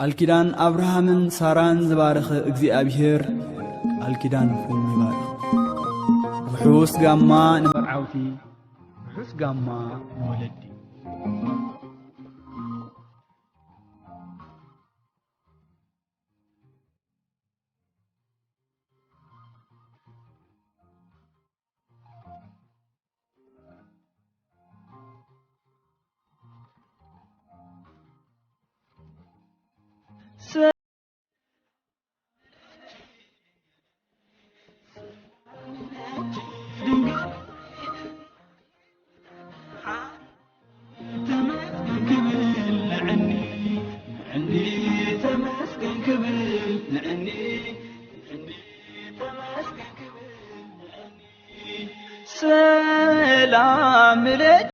ቃል ኪዳን ኣብርሃምን ሳራን ዝባረኸ እግዚኣብሔር ቃል ኪዳንኩም ይባርኽ። ርሑስ ጋማ ንመርዓውቲ፣ ርሑስ ጋማ ንወለዲ። ሰላም ለኪ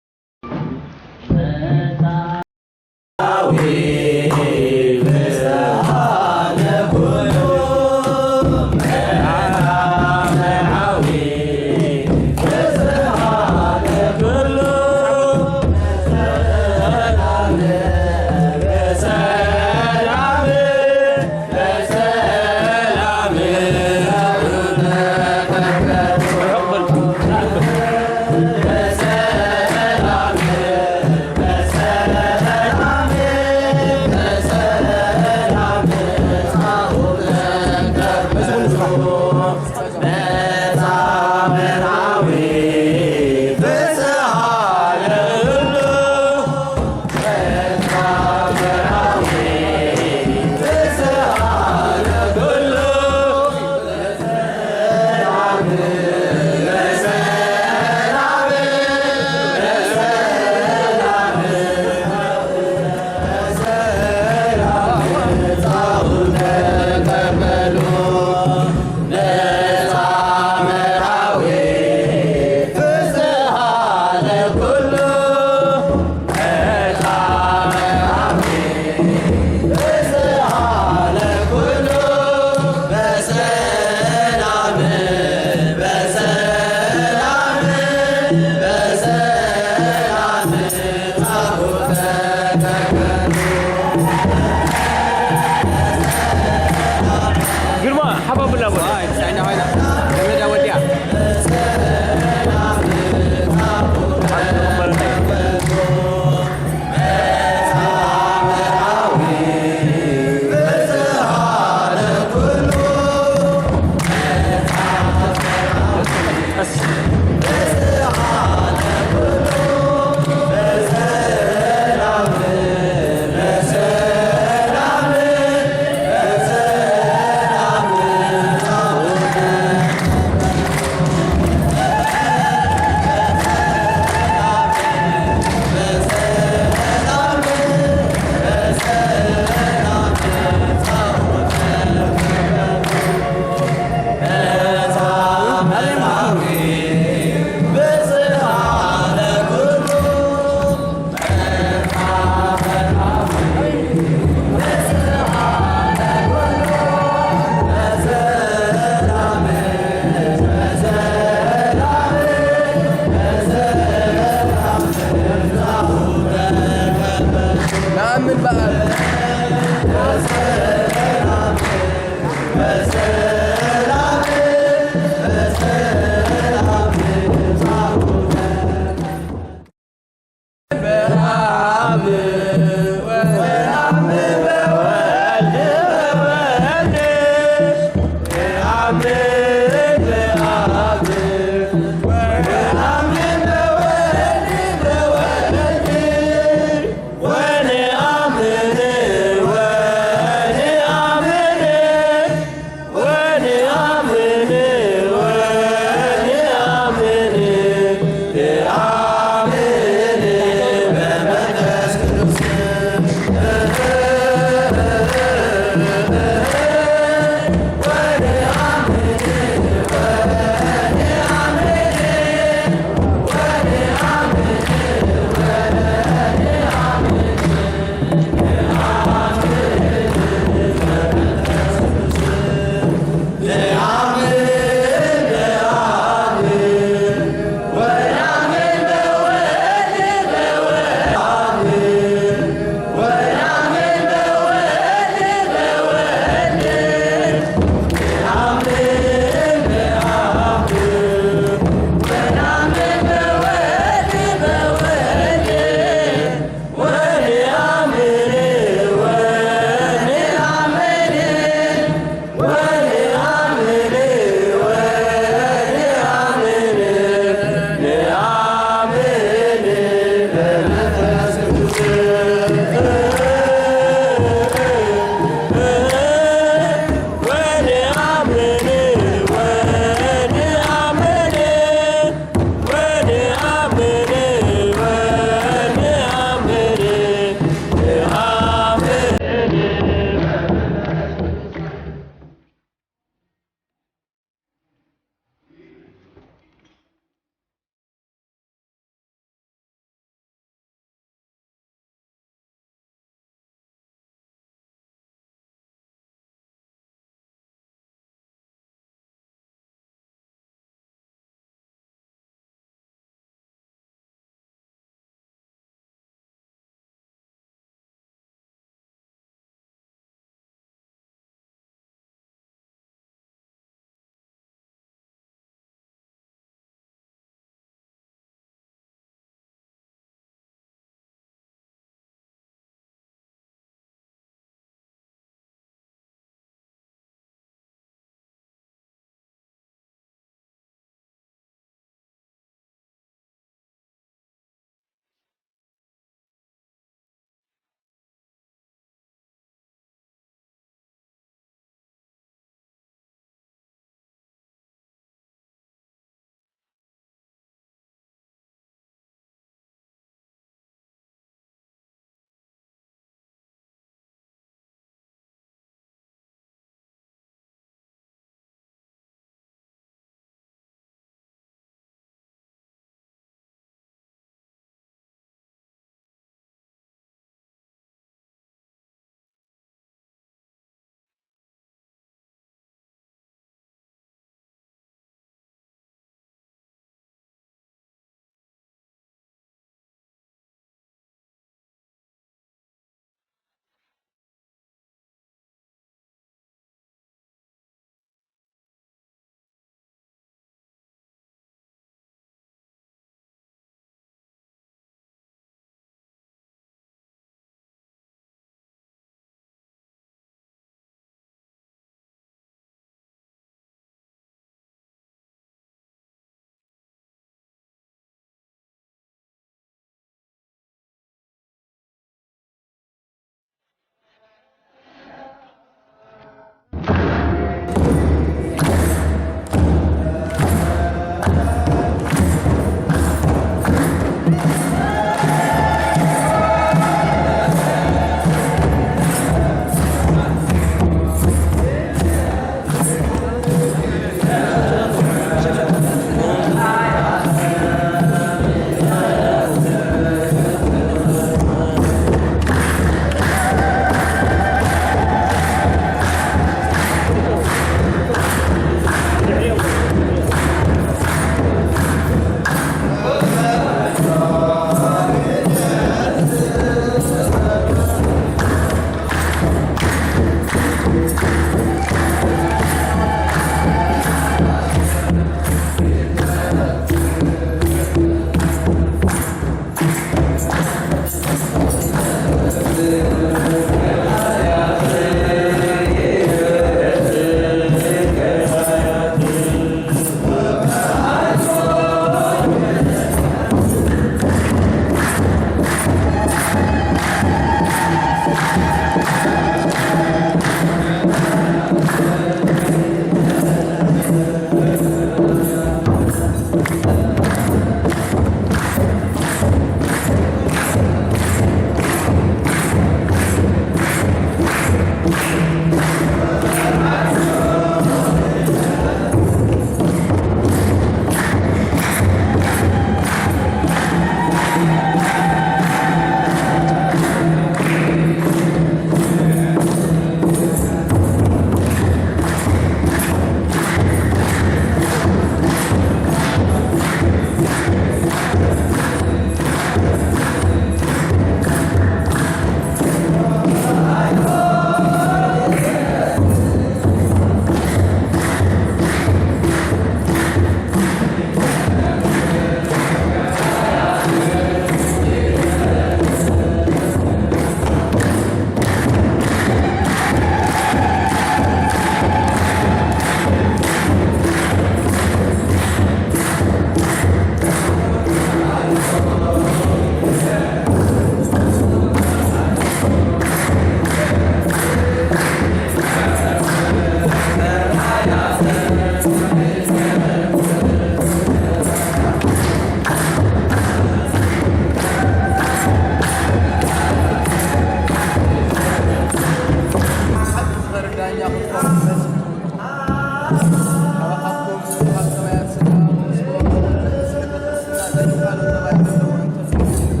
ካባኻትኩም ካብ ሰማያት ስጋ ምስ ጎረቤት ዝሕግዝ ስጋ ዘይከኣሎ ተባሂሉ ኣለዎ እንተዝኾነ፣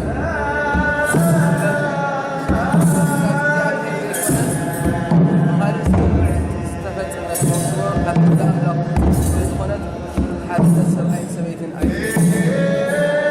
ካብ እግዚኣብሔር ዘይኮነት ብኻልእ ዝተፈጸመት መስሎ ካብ ሕጊ ኣምላኽ ውጹእ ስለ ዝኾነት፣ ሓድነት ሰብኣይን ሰበይትን ኣይትግበር።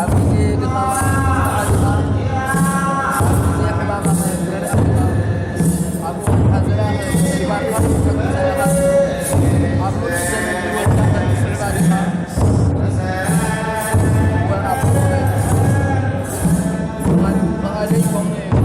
ኣብ ግዜ ድኻማ ክትበዓል ኢኻ። ኣብ ግዜ ሕማማ ክትረድኣ ኢኻ። ኣብ እዋን ሓዘና ከይባርኻ ክትሕግዛ ኢኻ። ኣብ ምሉእ ዘመን ህይወትካ ከትስዕባ ኢኻ። ወኣብ ብቓለይ ከምኡ እዩ።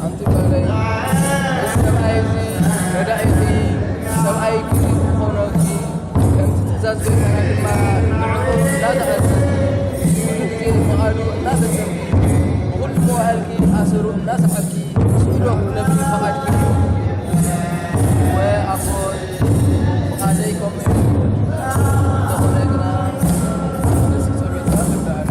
ኣንቲ ጓለይ፣ እዚ ሰብኣይ እዚ ረዳኢኺ፣ ሰብኣይኪ ክኾነኪ፣ ከምቲ ትእዛዝ ጎይታና ድማ ንዕኡ እናተኣዘዝኪ፣ ኩሉ ግዜ ፍቓዱ እናፈጸምኪ፣ ብኹሉ መዋእልኪ ኣሰሩ እናሰሓብኪ፣ ስኢዶ ክትነብሪ ፍቓድኪ እዩ። ወኣቦይ፣ ፍቓደይ ከምኡ እዩ። እንተኾነ ግና፣ ንሱ ጸሎት ኣይግበኣን።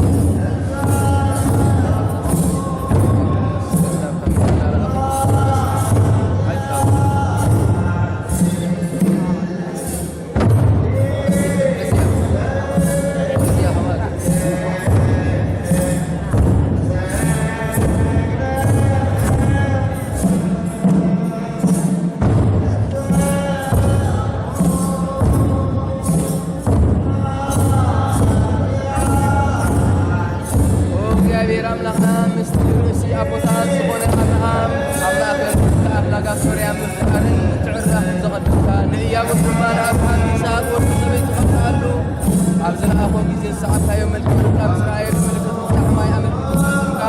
ኦ እግዚኣብሔር ኣምላኽና፣ ምስቲ ርእሲ ኣቦታት ዝኾነ ኣብርሃም፣ ኣብ ማእከል ክልተ ኣፍላጋት ሶርያ ምፍጣርን ምትዕርራኽን ዘቐደምካ፣ ንእያቡስ ድማ ንኣብርሃም፣ ይስሐቅ ወዲ ሰበይቲ ከምጽኣሉ ኣብ ዝለኣኾ ግዜ ዝሰዓብካዮ መልክዕ ርብቃ ምስ ረኣየት፣ ምልክት ምፍታሕ ማይ ኣመልኪቱ ዝፈጸምካ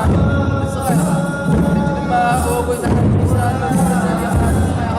ንስኻ ኢኻ። ሕጂ ድማ፣ ኦ ጐይታና ቅዱሳን መብርሂ ዘሊኻ ንስኻ ኢኻ።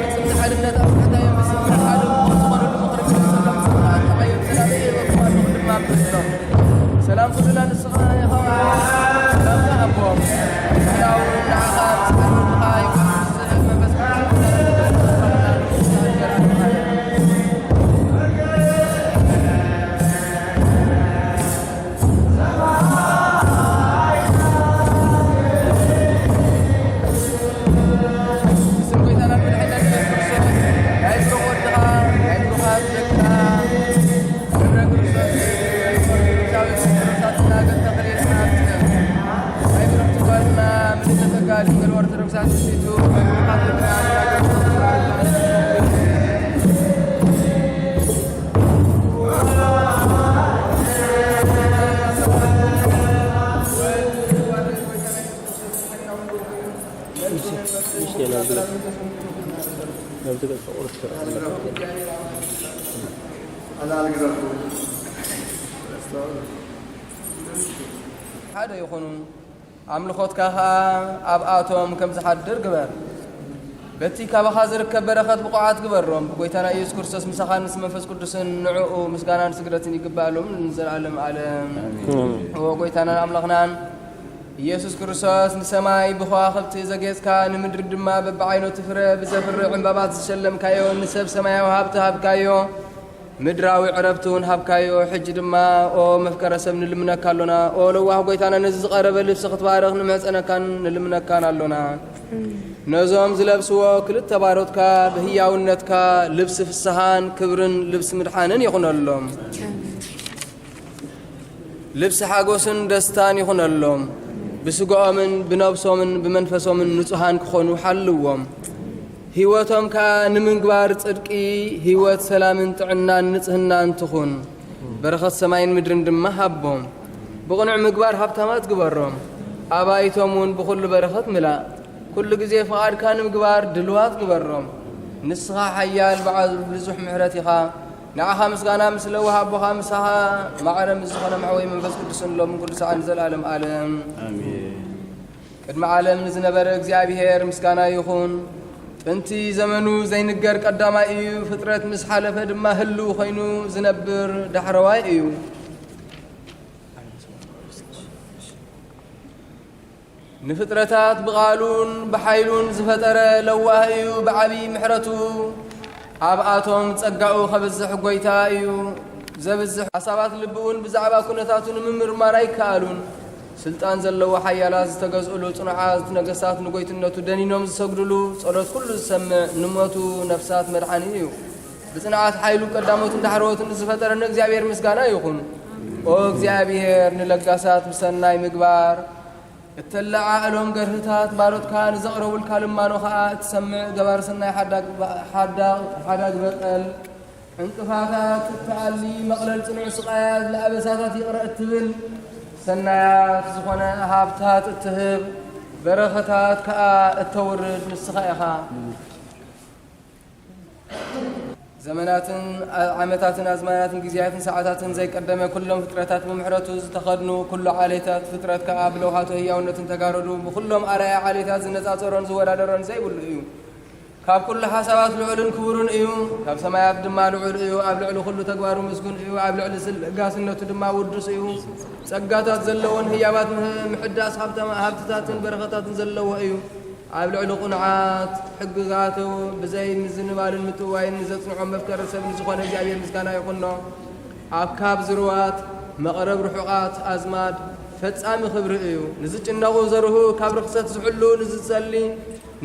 ፍጽምቲ ሓድነት ኣብ ትሕታ እዮም ዝስምዕ ሓደ ዝኾነሉ ምኽሪ ክነሰሎም ዝኽእል ኣጠቓዮም ሰላም የህበኩም ኣለኹ ድማ ብሎ። ሰላም ኩልና ንስኻ ኢኻ። ሰላም ዝሃቦም። ሕያው ንዓኻ ምስ ሓድነትኻ ይኹን። ሓደ ይኹኑ። ኣምልኾትካ ኸኣ ኣብኣቶም ከም ዝሓድር ግበር። በቲ ካባኻ ዝርከብ በረኸት ብቑዓት ግበሮም። ብጎይታና ኢየሱስ ክርስቶስ ምሳኻን ምስ መንፈስ ቅዱስን ንዕኡ ምስጋናን ስግደትን ይግባእ ሎምን ንዘለኣለም ዓለም። ኣሜን። ኦ ጎይታናን ኣምላኽናን ኢየሱስ ክርስቶስ፣ ንሰማይ ብኸዋኽብቲ ዘጌጽካ፣ ንምድሪ ድማ በብዓይነቱ ፍረ ብዘፍሪ ዕምባባት ዝሸለምካዮ፣ ንሰብ ሰማያዊ ሃብቲ ሃብካዮ። ምድራዊ ዕረፍቲ እውን ሃብካዮ። ሕጂ ድማ ኦ መፍቀረ ሰብ ንልምነካ ኣሎና። ኦ ለዋህ ጎይታና፣ ነዚ ዝቐረበ ልብሲ ክትባርኽ ንምሕጸነካን ንልምነካን ኣሎና። ነዞም ዝለብስዎ ክልተ ባሮትካ ብህያውነትካ ልብሲ ፍስሃን ክብርን ልብሲ ምድሓንን ይኹነሎም። ልብሲ ሓጎስን ደስታን ይኹነሎም። ብስጋኦምን ብነብሶምን ብመንፈሶምን ንጹሃን ክኾኑ ሓልዎም። ህይወቶም ከኣ ንምግባር ጽድቂ፣ ህይወት ሰላምን ጥዕናን ንጽህናን ትኹን። በረኸት ሰማይን ምድርን ድማ ሃቦም። ብቕኑዕ ምግባር ሃብታማት ግበሮም። ኣባይቶም እውን ብኹሉ በረኸት ምላእ። ኩሉ ግዜ ፍቓድካ ንምግባር ድልዋት ግበሮም። ንስኻ ሓያል በዓል ብዙሕ ምሕረት ኢኻ። ንዓኻ ምስጋና ምስ ለዋህ ኣቦኻ ምሳኻ ማዕረ ምስ ዝኾነ መሕወይ መንፈስ ቅዱስን ሎምን ኩሉ ሰዓት ንዘለኣለም ዓለም። ኣሜን። ቅድሚ ዓለም ንዝነበረ እግዚኣብሔር ምስጋና ይኹን። ጥንቲ ዘመኑ ዘይንገር ቀዳማይ እዩ። ፍጥረት ምስ ሓለፈ ድማ ህልው ኮይኑ ዝነብር ዳሕረዋይ እዩ። ንፍጥረታት ብቓሉን ብሓይሉን ዝፈጠረ ለዋህ እዩ። ብዓብዪ ምሕረቱ ኣብኣቶም ጸጋኡ ከብዝሕ ጎይታ እዩ። ዘብዝሕ ሓሳባት ልቢ እውን ብዛዕባ ኩነታቱ ንምምርማር ኣይከኣሉን። ስልጣን ዘለዎ ሓያላት ዝተገዝእሉ፣ ጽኑዓት ነገስታት ንጎይትነቱ ደኒኖም ዝሰግድሉ፣ ጸሎት ኩሉ ዝሰምዕ፣ ንሞቱ ነፍሳት መድሓኒ እዩ። ብጽንዓት ሓይሉ ቀዳሞትን ዳሕረዎትን ንዝፈጠረኒ እግዚኣብሔር ምስጋና ይኹን። ኦ እግዚኣብሔር፣ ንለጋሳት ብሰናይ ምግባር እተለዓዕሎም ገርህታት ባሮትካ ንዘቕረቡልካ ልማኖ ኸኣ እትሰምዕ ገባር ሰናይ ሓዳግ፣ ሓዳግ፣ ሓዳግ በቀል ዕንቅፋታት እትኣሊ መቕለል ጽኑዕ ስቓያት ለኣበሳታት ይቕረ እትብል ሰናያት ዝኾነ ሃብታት እትህብ በረኸታት ከኣ እተውርድ ንስኻ ኢኻ። ዘመናትን ዓመታትን ኣዝማናትን ግዜያትን ሰዓታትን ዘይቀደመ ኩሎም ፍጥረታት ብምሕረቱ ዝተኸድኑ ኩሉ ዓሌታት ፍጥረት ከኣ ብለውሃቱ ህያውነትን ተጋረዱ። ብኩሎም ኣርኣያ ዓሌታት ዝነጻጸሮን ዝወዳደሮን ዘይብሉ እዩ። ካብ ኩሉ ሓሳባት ልዑልን ክቡርን እዩ። ካብ ሰማያት ድማ ልዑል እዩ። ኣብ ልዕሊ ኩሉ ተግባሩ ምስጉን እዩ። ኣብ ልዕሊ ስል-፣ ለጋስነቱ ድማ ውዱስ እዩ። ጸጋታት ዘለዎን ህያባት ምህ-፣ ምሕዳስ ሃብታ-፣ ሃብትታትን በረኸታትን ዘለዎ እዩ። ኣብ ልዕሊ ቅኑዓት ሕግጋቱ ብዘይ ምዝንባልን ምጥዋይን ንዘጽንዖም መፍቀሪ ሰብ ንዝኾነ እግዚኣብሔር ምስጋና ይኹኖ። ኣካብ ዝርዋት መቕረብ ርሑቓት ኣዝማድ ፈጻሚ ክብሪ እዩ። ንዝጭነቑ ዘርሁ ካብ ርኽሰት ዝሕሉ፣ ንዝጸሊ፣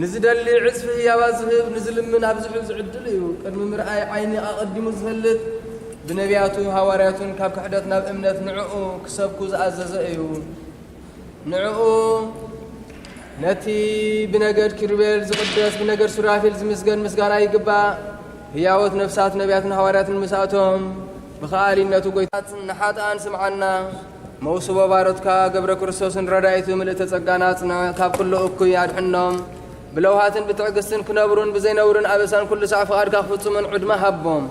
ንዝደሊ ዕጽፊ ህያባት ዝህብ፣ ንዝልምን ኣብዚሑ ዝዕድል እዩ። ቅድሚ ምርኣይ ዓይኒ ኣቐዲሙ ዝፈልጥ፣ ብነቢያቱ ሃዋርያቱን ካብ ክሕደት ናብ እምነት ንዕኡ ክሰብኩ ዝኣዘዘ እዩ። ንዕኡ ነቲ ብነገድ ኪሩቤል ዝቕደስ ብነገድ ሱራፊል ዝምስገን ምስጋና ይግባእ። ህያዎት ነፍሳት ነቢያትን ሃዋርያትን ምስኣቶም ብኸኣሊነቱ ጎይታት ንሓጥኣን ስምዓና። መውስቦ ባሮትካ ገብረ ክርስቶስን ረዳይቱ ምልእተ ጸጋና ኣጽንዕ። ካብ ኩሉ እኩይ ኣድሕኖም። ብለውሃትን ብትዕግስትን ክነብሩን ብዘይነውርን ኣበሳን ኩሉ ሳዕ ፍቓድካ ክፍጽሙን ዕድመ ሃቦም።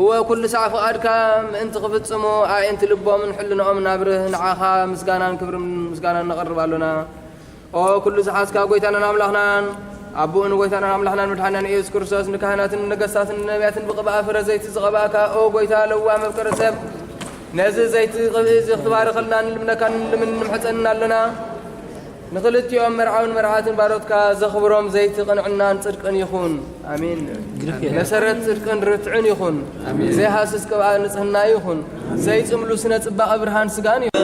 እወ፣ ኩሉ ሳዕ ፍቓድካ ምእንቲ ክፍጽሙ ኣዒንቲ ልቦምን ሕልንኦም ናብርህ። ንዓኻ ምስጋናን ክብርን ምስጋናን ነቕርብ ኣሎና። ኦ ኩሉ ዝሓዝካ ጎይታናን ኣምላኽናን፣ ኣቦኡ ንጎይታና ኣምላኽናን መድሓናን ኢየሱስ ክርስቶስ፣ ንካህናትን ንነገስታትን ንነቢያትን ብቕብኣ ፍረ ዘይቲ ዝቐባእካ፣ ኦ ጎይታ ለዋም መፍቀሪ ሰብ፣ ነዚ ዘይቲ ቅብኢ እዚ ክትባርኸልና ንልምነካን ንልምን ንምሕጸንን ኣለና። ንኽልቲኦም መርዓውን መርዓትን ባሮትካ ዘኽብሮም ዘይቲ ቅንዕናን ጽድቅን ይኹን። ኣሜን። መሰረት ጽድቅን ርትዕን ይኹን። ዘይሃስስ ቅብኣ ንጽህና ይኹን። ዘይጽምሉ ስነ ጽባቐ ብርሃን ስጋን ይኹን።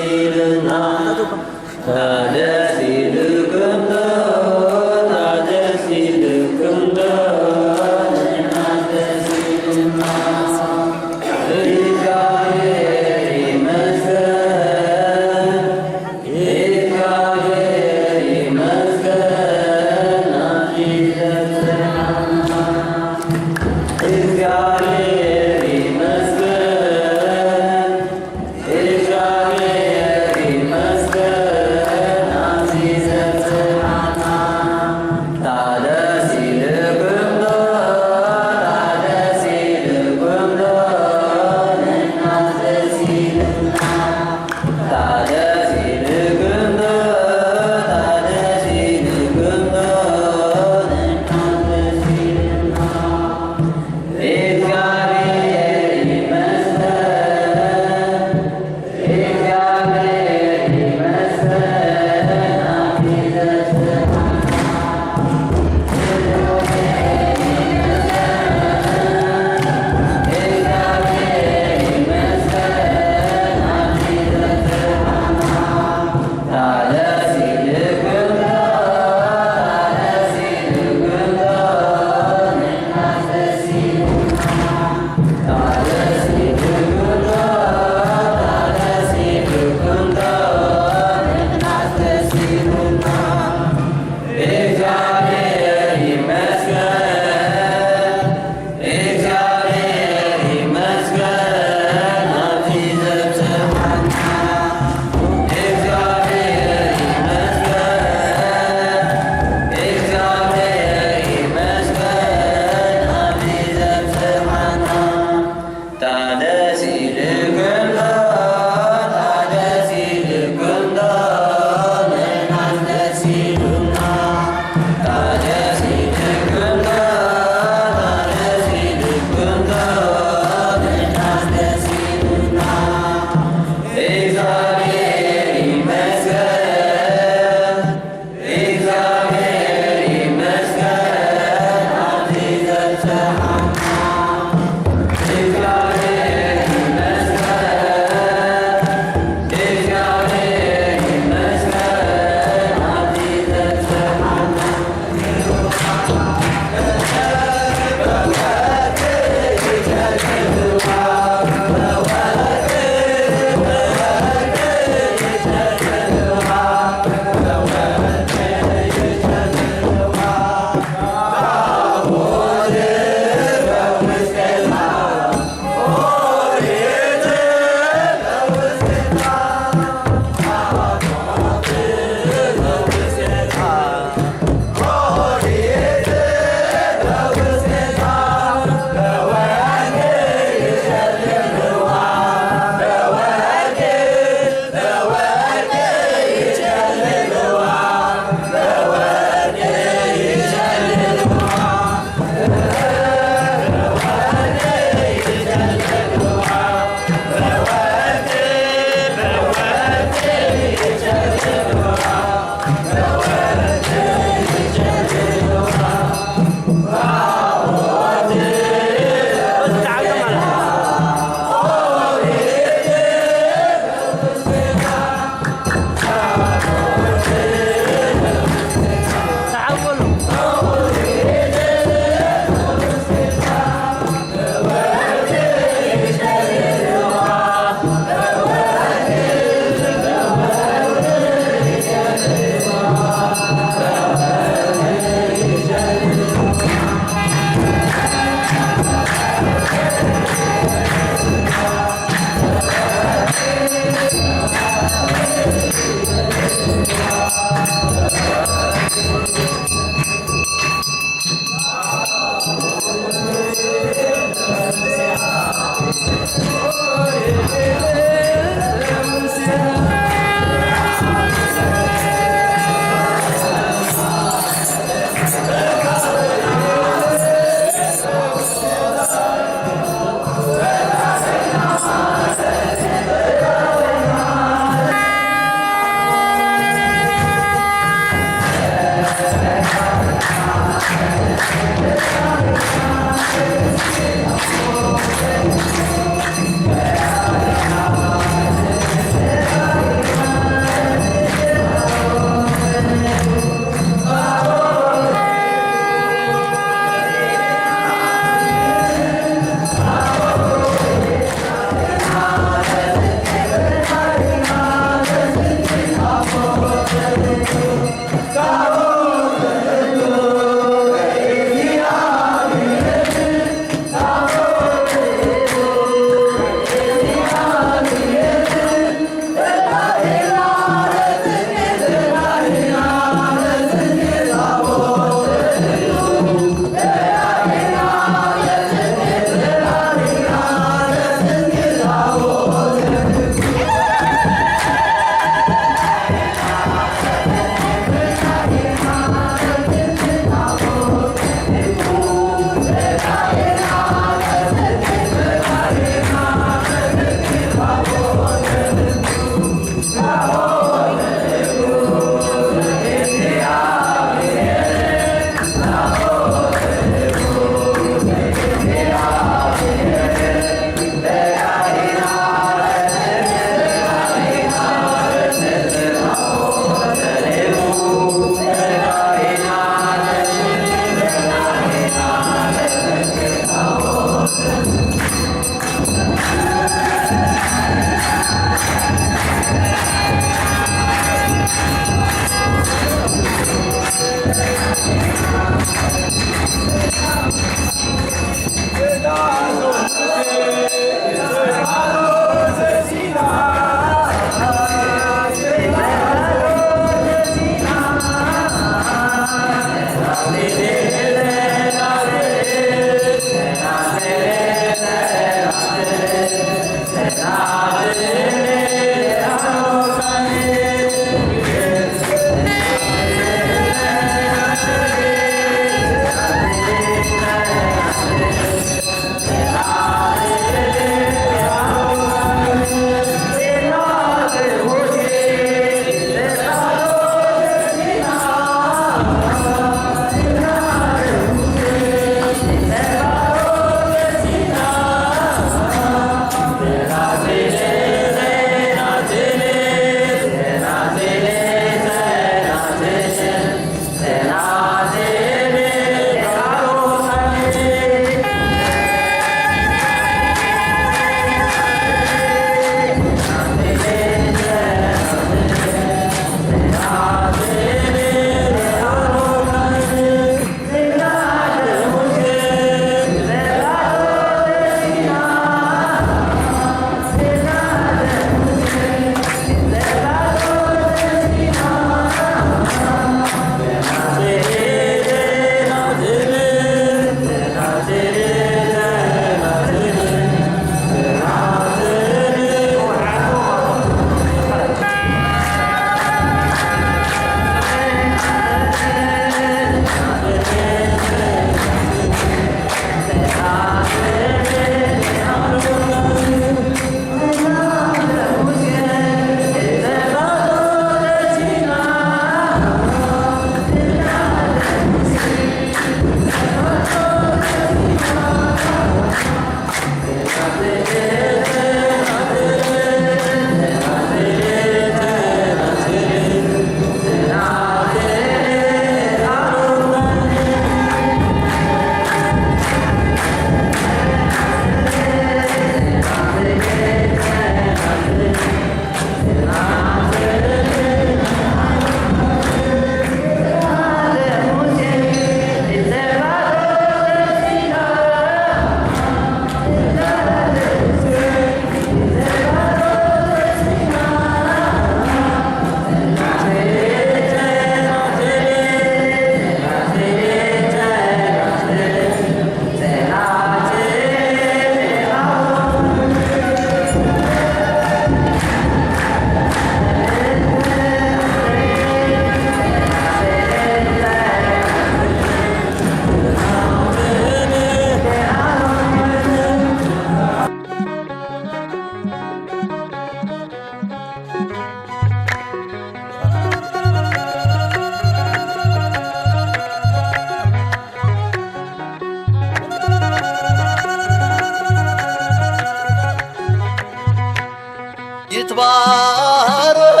ይትባረክ፣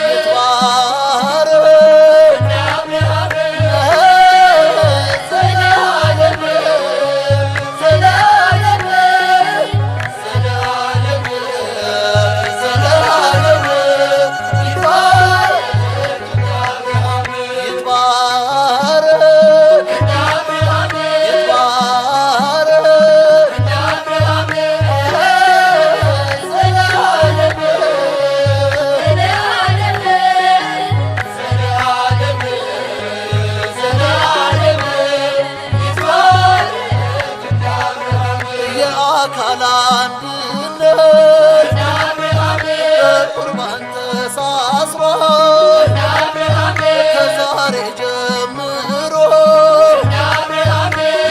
ይትባረክ ዘላለም፣ ዘላለም፣ ዘላለም ይትባረክ፣ ይትባረክ የአካል አንድነት በቁርባን ተሳስሯል። ከዛሬ ጀምሮ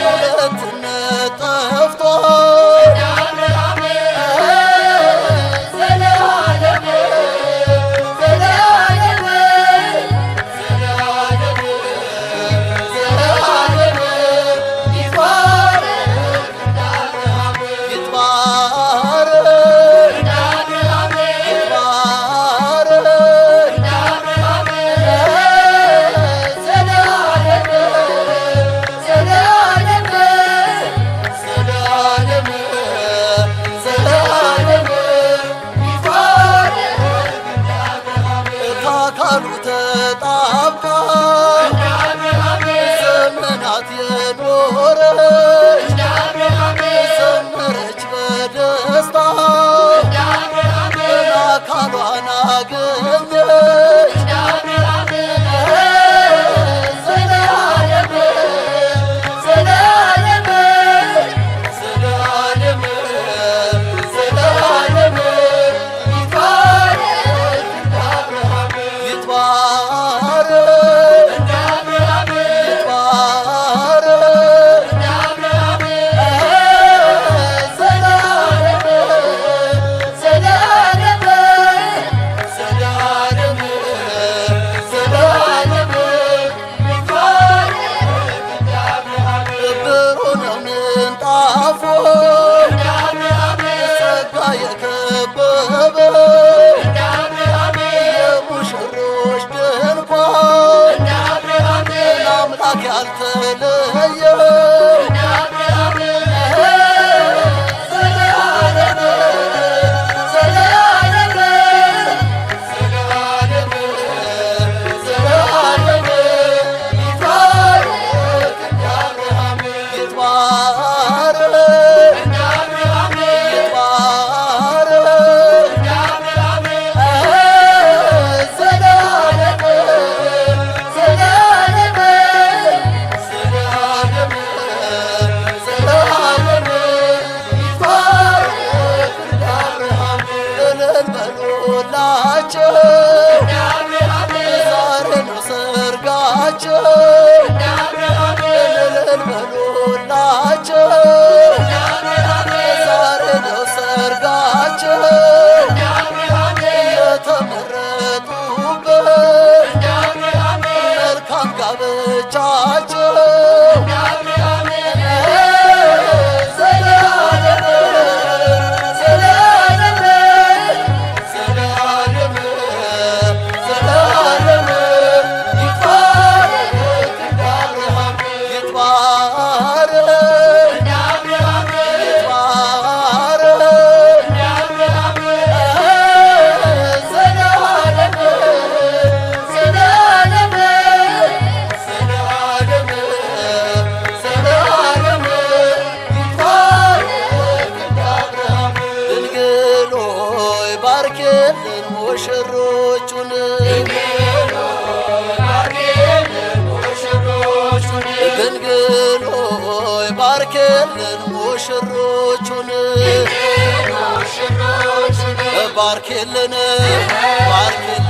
ሁለትነት ጠፍቷል። ከአካሉ ተጣብቃ ዘመናት የኖረች ዘመረች በደስታ አካሏን አገኘች። ዘላለም፣ ዘላለም፣ ዘላለም፣ ዘላለም ይትባረክ እንደ አብርሃም፣ ይትባረክ እንደ አብርሃም፣ ይትባረክ እንደ አብርሃም። ዘላለም፣ ዘላለም፣ ዘላለም፣ ዘላለም ብሩህ ነው ምንጣፉ ጸጋ የከበበው የሙሽሮች ድንኳን አምላክ ያልተለየው እልል በሉላቸው ዛሬ ነው ሰርጋቸው። እልል በሉላቸው ዛሬ ነው ሰርጋቸው። የተመረጡበት መልካም ጋብቻቸው። ዘላለም፣ ዘላለም፣ ዘላለም፣ ዘላለም ይትባረክ እንደ አብርሃም፣ ይትባረክ እንደ አብርሃም፣ ይትባረክ እንደ አብርሃም። ዘላለም፣ ዘላለም፣ ዘላለም፣ ዘላለም ይትባረክ እንደ አብርሃም። ድንግል ሆይ ባርኪልን ሙሽሮቹን። ድንግል ሆይ ባርኪልን ሙሽሮቹን። ባርኪልን፣ ባርኪልን